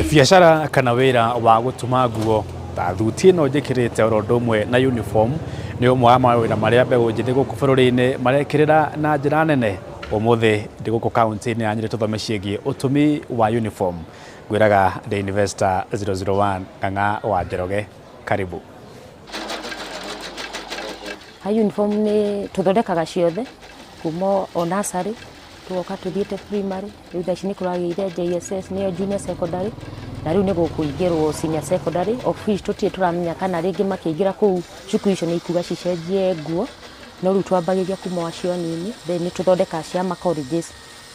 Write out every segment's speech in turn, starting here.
Biacara kana wĩra wa gũtuma nguo ta thuti ĩno njĩkĩrĩte oro ũndũ ũmwe na uniform nĩ ũmwe wa mawĩra marĩa mbeũ njĩthĩ gũkũ bũrũri-inĩ marekĩrĩra na njĩra nene. Ũmũthĩ ndĩ gũkũ kaũntĩ-inĩ ya Nyĩrĩ tũthome ciĩgiĩ ũtumi wa uniform. Ngwĩraga ndĩ Investor 001 Ng'ang'a wa Njoroge. Karibu. Ha uniform nĩ tũthondekaga ciothe kuma o nursery tũgoka tũthiĩte primary, rĩu thaa ici nĩ kũragĩire JSS nĩyo junior secondary, na rĩu nĩ gũkũingĩrwo senior secondary, of which tũtirĩ tũramenya kana rĩngĩ makĩingĩra kũu cukuru icio nĩ ikuga cicenjie nguo, no rĩu twambagĩria kuma o acio anini, then nĩ tũthondekaga cia ma colleges,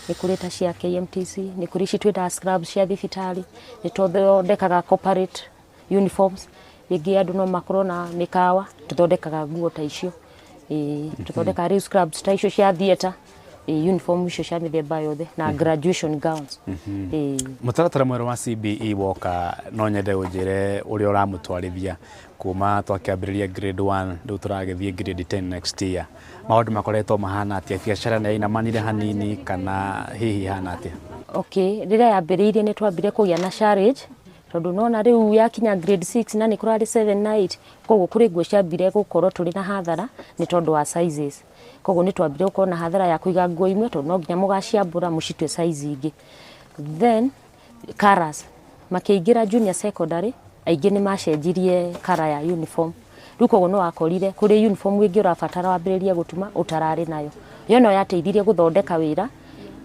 nĩ kũrĩ ta cia KMTC, nĩ kũrĩ ici twĩtaga scrubs cia thibitarĩ, nĩ tũthondekaga corporate uniforms, rĩngĩ andũ no makorwo na mĩkawa, tũthondekaga nguo ta icio. Ĩĩ, tũthondekaga rĩu scrubs ta icio cia theatre, ĩĩ, uniform icio cia mĩthemba yothe na graduation gowns. Ĩĩ. Mũtaratara mwerũ wa CBE woka, no nyende ũnjĩre ũrĩa ũramũtwarithia kuma twakĩambĩrĩria grade 1, rĩu tũragĩthiĩ grade 10 next year. Maũndũ makoretwo mahana atĩa? Biacara nĩ yainamanire hanini kana hihi ihana atĩa? Okay, rĩrĩa yambĩrĩirie nĩ twambire kũgĩa na challenge, tondũ nona rĩu yakinya grade 6 na nĩ kũrarĩ 7 na 8, koguo kũrĩ nguo ciambire gũkorwo tũrĩ na hathara nĩ tondũ wa sizes. Koguo nĩ twambire gũkorwo na hathara ya kũiga nguo imwe, tondũ no nginya mũgaciambũra mũcitue size ingĩ. Then colours makĩingĩra junior secondary, aingĩ nĩ macenjirie colour ya uniform. Rĩu koguo nĩ wakorire kũrĩ uniform ĩngĩ ũrabatara wambĩrĩrie gũtuma ũtararĩ nayo. Yo no yateithirie gũthondeka wĩra,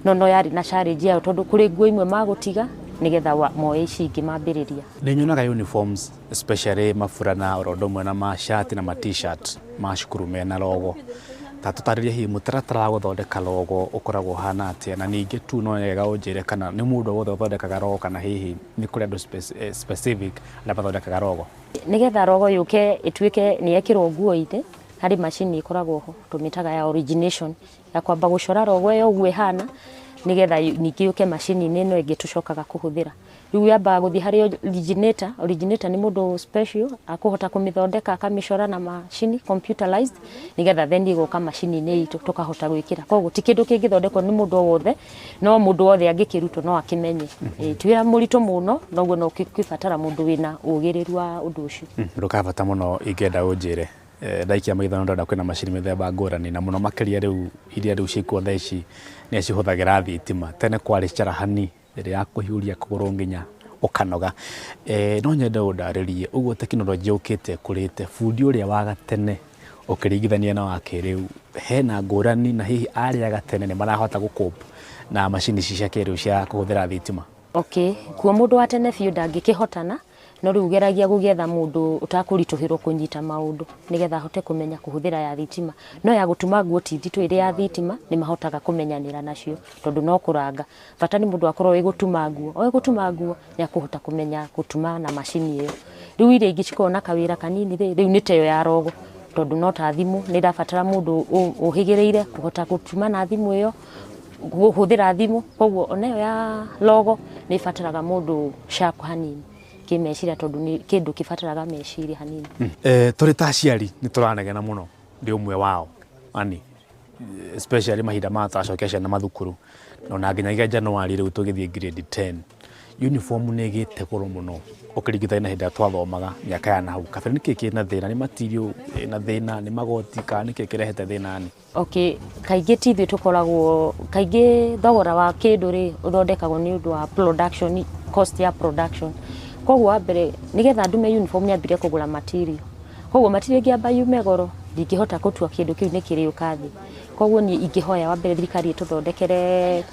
no no yarĩ na challenge yayo, tondũ kũrĩ nguo imwe magũtiga nĩgetha moe ici ingĩ mambĩrĩria. Nĩ nyonaga uniforms, especially maburana oro ũndũ ũmwe na mashati na ma T-shirt ma cukuru mena logo. Ta tũtarĩrie hihi mũtaratara wa gũthondeka logo ũkoragwo ũhana atĩa, na ningĩ tu no wega ũnjĩre kana nĩ mũndũ wothe ũthondekaga logo kana hihi nĩ kũrĩ andũ specific arĩa mathondekaga logo. Nĩgetha logo yũke ĩtuĩke nĩ yekĩrwo nguo-inĩ, harĩ macini ĩkoragwo ho tũmĩtaga ya origination, ya kwamba gũcora logo ĩyo ũguo ĩhana, nĩgetha ningĩ yũke macini-inĩ ĩno ĩngĩ tũcokaga kũhũthĩra. Rĩu yambaga gũthiĩ harĩ originator. Originator nĩ mũndũ special akũhota kũmĩthondeka, akamĩcora na macini computerized, nĩgetha then ĩgoka macini-inĩ itũ tũkahota gwĩkĩra. Koguo ti kĩndũ kĩngĩthondekwo nĩ mũndũ o wothe, no mũndũ wothe angĩkĩrutwo no akĩmenye. Ti wĩra mũritũ mũno, noguo no kĩbatara mũndũ wĩna ũgĩrĩru wa ũndũ ũcio. Ũndũ ka bata mũno ingĩenda ũnjĩre, ndaikia maitho ndona kwĩna macini mĩthemba ngũrani, na mũno makĩria rĩu iria rĩu ciĩkuo thaa ici nĩ cihũthagĩra thitima. Tene kwarĩ carahani ĩrĩa ya kũhiũria kũgũrũ nginya ũkanoga. No nyende ũndarĩrie ũguo tekinoronjĩ yũkĩte ĩkũrĩte, bundi ũrĩa wa gatene ũkĩringithania na wa kĩrĩu hena ngũrani, na hihi arĩa gatene nĩ marahota gũ cope na macini ici cia kĩrĩu cia kũhũthĩra thitima? Okay, kuo mũndũ wa tene biũ ndangĩkĩhotana, no rĩu geragia gũgĩetha mũndũ ũtakũritũhĩrwo kũnyita maũndũ nĩgetha ahote kũmenya kũhũthĩra ya thitima. No ya gũtuma nguo ti nditũ ĩrĩ ya thitima, nĩ mahotaga kũmenyanĩra nacio tondũ no kũranga. Bata nĩ mũndũ akorwo oĩ gũtuma nguo, oĩ gũtuma nguo nĩ akũhota kũmenya gũtuma na macini ĩyo. Rĩu iria ingĩ cikoragwo na kawĩra kanini rĩ, rĩu nĩ ta ĩyo ya rogo, tondũ no ta thimũ, nĩ ĩrabatara mũndũ ũhĩgĩrĩire kũhota gũtuma na thimũ ĩyo, kũhũthĩra thimũ, koguo ona ĩyo ya logo nĩ ĩbataraga mũndũ sharp hanini kĩmeciria, tondũ nĩ kĩndũ kĩbataraga meciria hanini. Tũrĩ ta aciari nĩ tũranegena mũno, ndĩ ũmwe wao, ani especially mahinda maya tũracokia ciana mathukuru, ona nginyagia January rĩu tũgĩthiĩ grade 10, uniform nĩ ĩgĩte goro mũno ũkĩringithania na hĩndĩ ĩrĩa twathomaga mĩaka ya nahau kabere. Nĩkĩ kĩna thĩna? Nĩ material ĩna thĩna, nĩ magoti, kana nĩkĩ kĩrehete thĩna ni? Okay, kaingĩ ti ithuĩ tũkoragwo, kaingĩ thogora wa kĩndũ rĩ ũthondekagwo nĩ ũndũ wa production cost ya production. Koguo wa mbere, nĩgetha ndume uniform nyambire kũgũra material, koguo material ĩngĩamba yume goro, ndingĩhota gũtua kĩndũ kĩu nĩ kĩrĩũka thĩ. Koguo niĩ ingĩhoya wa mbere thirikari ĩtũthondekere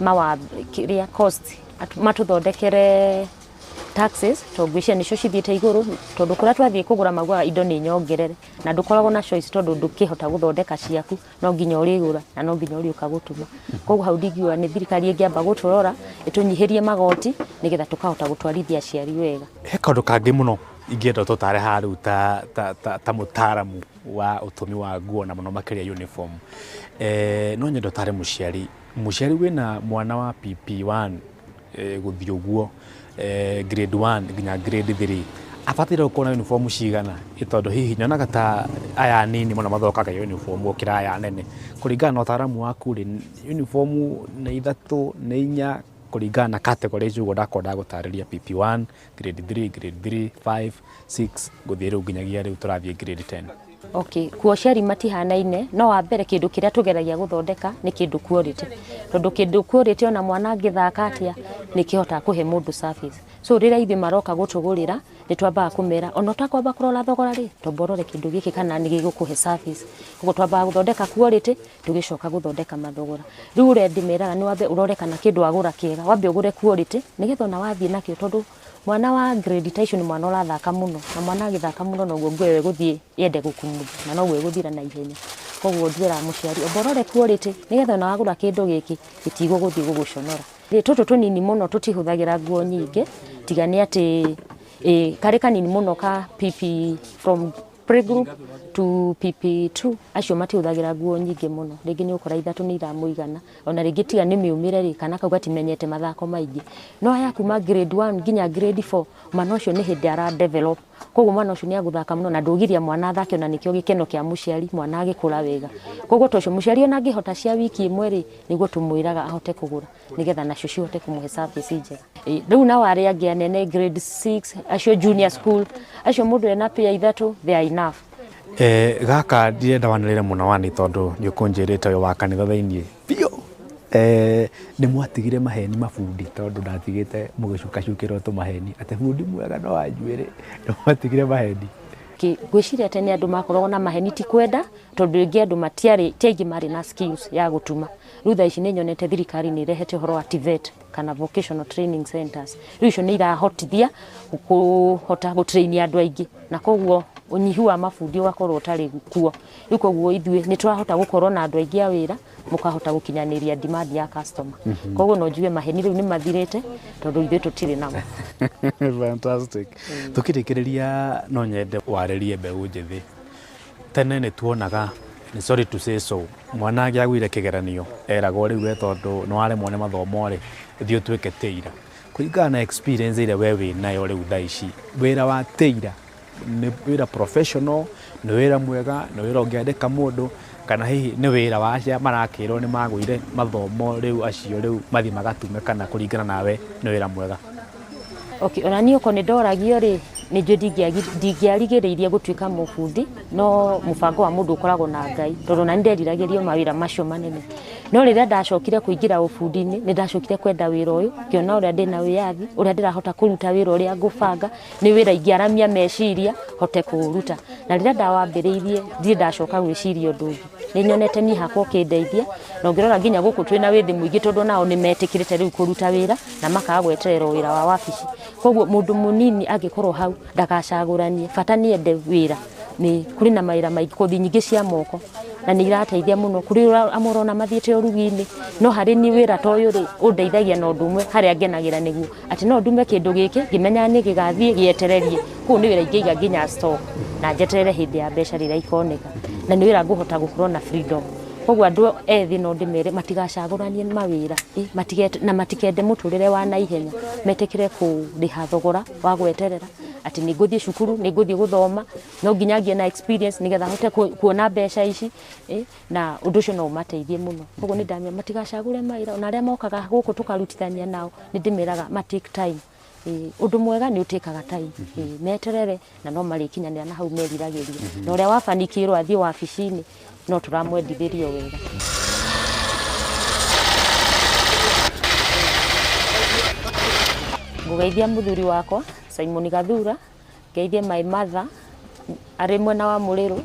mawatho, kĩrĩa cost, matũthondekere taxes, tondũ ngwĩciria nĩcio cithiĩte igũrũ, tondũ kũrĩa twathiĩ kũgũra maugaga indo nĩ nyongerere, na ndũkoragwo na choice, tondũ ndũkĩhota gũthondeka ciaku, no nginya ũrĩgũra na no nginya ũrĩũka gũtuma. Koguo hau ndingiuga nĩ thirikari ĩngĩamba gũtũrora, ĩtũnyihĩrie magoti nĩgetha tũkahota gũtwarithia aciari wega. He kaũndũ kangĩ mũno ingĩenda tũtare haha rĩu ta mũtaaramu wa ũtumi wa nguo na mũno makĩria uniform. No nyende ũtare mũciari, mũciari wĩna mwana wa PP1 gũthiĩ ũguo, grade 1 nginya grade 3, abataire gũkorwo na uniform cigana? Tondũ hihi nyonaga ta aya anini mũno mathũkaga uniform gũkĩra aya anene. Kũringana na ũtaaramu waku rĩ, uniform nĩ ithatũ, nĩ inya, Kũringana na category icio ũguo ndakorwo ndagũtarĩria, PP1, grade 3, grade 3, 5, 6, gũthiĩ rĩu nginyagia rĩu tũrathiĩ grade 10. Okay, kuo aciari matihanaine, no wa mbere kĩndũ kĩrĩa tũgeragia gũthondeka nĩ kĩndũ quality, tondũ kĩndũ quality ona mwana angĩthaka atĩa nĩ kĩhotaga kũhe mũndũ service. So rĩrĩa ithuĩ maroka gũtũgũrĩra, nĩ twambaga kũmera ona ũtakwamba kũrora thogora rĩ, twamba ũrore kĩndũ gĩkĩ kana nĩ gĩgũkũhe service. Koguo twambaga gũthondeka quality, tũgĩcoka gũthondeka mathogora. Rĩu ũrĩa ndĩmeraga nĩ wambe ũrore kana kĩndũ wagũra kĩega, wambe ũgũre quality nĩgetha ona wathiĩ nakĩo, tondũ mwana wa grade ta icio nĩ mwana ũrathaka mũno, na mwana agĩthaka mũno noguo nguo ĩyo ĩgũthiĩ yende gũkumutha na noguo ĩgũthira na ihenya. Koguo njĩraga mũciari amba ũrore quality nĩgetha ona wagũra kĩndũ gĩkĩ gĩtigũgũthiĩ gũgũconora. Tũtũ tũnini mũno tũtihũthagĩra nguo nyingĩ, tiga nĩ atĩ karĩ kanini mũno ka PP from playgroup to PP2, acio matihũthagĩra nguo nyingĩ mũno, rĩngĩ nĩ ũkora ithatũ nĩ iramũigana, ona rĩngĩ tiga nĩ mĩũmĩre rĩ, kana kau gatimenyete mathako maingĩ. No aya kuma grade 1 nginya grade 4, mwana ũcio nĩ hĩndĩ ara develop, koguo mwana ũcio nĩ agũthaka mũno, na ndũgiria mwana athake, ona nĩkĩo gĩkeno kĩa mũciari mwana agĩkũra wega. Koguo to ũcio mũciari ona angĩhota cia wiki ĩmwe rĩ, nĩguo tũmwĩraga ahote kũgũra nĩgetha nacio cihote kũmũhe service njega. Rĩu nao arĩa angĩ anene grade 6, acio junior school, acio mũndũ ena pair ithatũ, they are enough. Gaka ndirenda wanĩrĩre mũno wani, tondũ nĩ ũkũnjĩrĩte ũyũ wa kanitha thĩiniĩ biũ. Nĩ mwatigire maheni mabundi, tondũ ndatigĩte mũgĩcukacukĩrwo tũmaheni atĩ bundi mwega no wa njuĩrĩ, nĩ mwatigire maheni. Ngwĩciria tene andũ makoragwo na maheni ti kwenda, tondũ rĩngĩ andũ matiarĩ, ti aingĩ marĩ na skills ya gũtuma. Rĩu thaa ici nĩ nyonete thirikari nĩ ĩrehete ũhoro wa TVET kana vocational training centers. Rĩu icio nĩ irahotithia kũhota gũtrain andũ aingĩ, na koguo ũnyihu wa mabundi ũgakorwo ũtarĩ kuo. Rĩu koguo ithuĩ nĩ tũrahota gũkorwo na andũ aingĩ a wĩra, mũkahota gũkinyanĩria demand ya customer. Koguo no njuge maheni rĩu nĩ mathirĩte, tondũ ithuĩ tũtirĩ namo. Fantastic. Tukĩrĩkĩrĩria, no nyende warĩrie mbeũ njĩthĩ. Tene nĩ tuonaga, nĩ sorry to say so, mwana angĩagũire kĩgeranio eragwo rĩu we tondũ nĩ waremwo nĩ mathomo rĩ, thiĩ ũtuĩke tailor. Kũringana na experience ĩrĩa we wĩ nayo rĩu thaa ici, wĩra wa tailor nĩ wĩra professional, nĩ wĩra mwega, nĩ wĩra ũngĩandĩka mũndũ, kana hihi nĩ wĩra wa acia marakĩrwo nĩ magũire mathomo rĩu acio rĩu mathiĩ magatume, kana kũringana nawe nĩ wĩra mwega? Okay, ona niĩ okorwo nĩ ndoragio rĩ, nĩ njũĩ ndingĩarigĩrĩirie gũtuĩka mũbundi, no mũbango wa mũndũ ũkoragwo na Ngai, tondũ ona nĩ nderiragĩria mawĩra macio manene. No rĩrĩa ndacokire kũingĩra ũbundi-inĩ, nĩ ndacokire kwenda wĩra ũyũ, ngĩona ũrĩa ndĩna wĩyathi, ũrĩa ndĩrahota kũruta wĩra ũrĩa ngũbanga, nĩ wĩra ingĩaramia meciria hote kũũruta. Na rĩrĩa ndawambĩrĩirie, ndirĩ ndacoka gwĩciria ũndũ ũngĩ. Nĩ nyonete niĩ hakwa ũkĩndeithia, na ũngĩrora nginya gũkũ twĩna wĩthĩ mũingĩ, tondũ nao nĩ metĩkĩrĩte rĩu kũruta wĩra na makaga gweterera wĩra wa wabici. Koguo mũndũ mũnini angĩkorwo hau ndagacagũranie, bata nĩ ende wĩra. Nĩ kũrĩ na mawĩra maingĩ, kothi nyingĩ cia moko, na nĩ irateithia mũno. Kũrĩ amwe ũrona mathiĩte ũrugi-inĩ, no harĩ niĩ wĩra ta ũyũ rĩ, ũndeithagia na ũndũ ũmwe harĩa ngenagĩra nĩguo atĩ no ndume kĩndũ gĩkĩ ngĩmenyaga nĩ gĩgathiĩ gĩetererie. Kũu nĩ wĩra ingĩiga nginya stock na njeterere hĩndĩ ya mbeca rĩrĩa ikoneka, na nĩ wĩra ngũhota gũkorwo na freedom. Koguo andũ ethĩ no ndĩmere matigacagũranie mawĩra, na matikende mũtũrĩre wa naihenya, metĩkĩre kũrĩha thogora wa gweterera atĩ nĩ ngũthiĩ cukuru, nĩ ngũthiĩ gũthoma, no nginya ngĩe na experience nĩgetha hote kuona mbeca ici, na ũndũ ũcio no ũmateithie mũno. Koguo nĩ ndamera matigacagũre mawĩra, ona arĩa mokaga gũkũ tũkarutithania nao nĩ ndĩmeraga ma take time. Ũndũ mwega nĩ ũtĩkaga time, meterere na no marĩkinyanĩra na hau meriragĩria. Na ũrĩa wabanikĩrwo athiĩ wabici-inĩ no tũramwendithĩrio wega. Ngũgeithia mũthuri wakwa Simon Gathura, ngeithie my mother arĩ mwena wa Mũrĩrũ,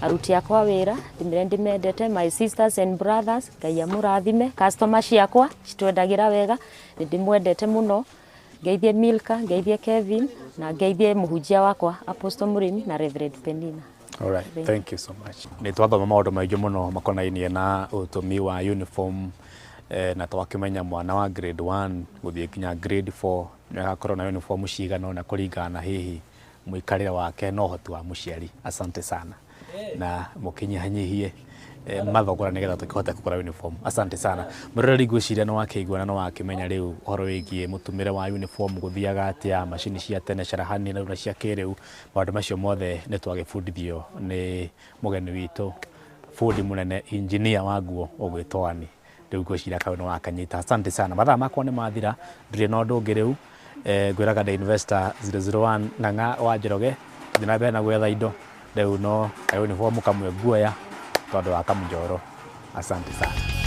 aruti akwa wĩra ndĩmere ndĩmendete, my sisters and brothers, Ngai amũrathime, customer ciakwa citwendagĩra wega, nĩ ndĩmwendete mũno. Ngeithie Milka, ngeithie Kevin, na ngeithie mũhunjia wakwa Apostle Mũrĩmi na Reverend Penina. All right, thank you so much. Nĩ twathoma maũndũ maingĩ mũno makonainie na ũtũmi wa uniform, na twakĩmenya mwana wa grade 1 gũthiĩ nginya grade 4 nĩ agakorwo na uniform cigana ũna kũringana na hihi mũikarĩre wake na ũhoti wa mũciari. Asante sana, na mũkĩnyihanyihie mathogora nĩgetha tũkĩhote kũgũra uniform. Asante sana. Mũroreri, ngwĩciria nĩ wakĩigua na nĩ wakĩmenya rĩu ũhoro wĩgiĩ mũtũmĩre wa uniform gũthiaga atĩa, macini cia tene, carahani na cia kĩrĩu, maũndũ macio mothe nĩ twagĩbundithio nĩ mũgeni witũ, bundi mũnene, engineer wa nguo ũgwĩtwo Ann. Rĩu ngwĩciria kau nĩ wakanyita. Asante sana. Mathaa makwa nĩ mathira, ndirĩ na ũndũ ũngĩ rĩu. Ngwĩraga ndĩ investor 001 Ng'ang'a wa Njoroge, thiĩ na mbere na gwetha indo. Rĩu no ka uniform kamwe nguoya tondũ wa kamũnjoro. Asante sana.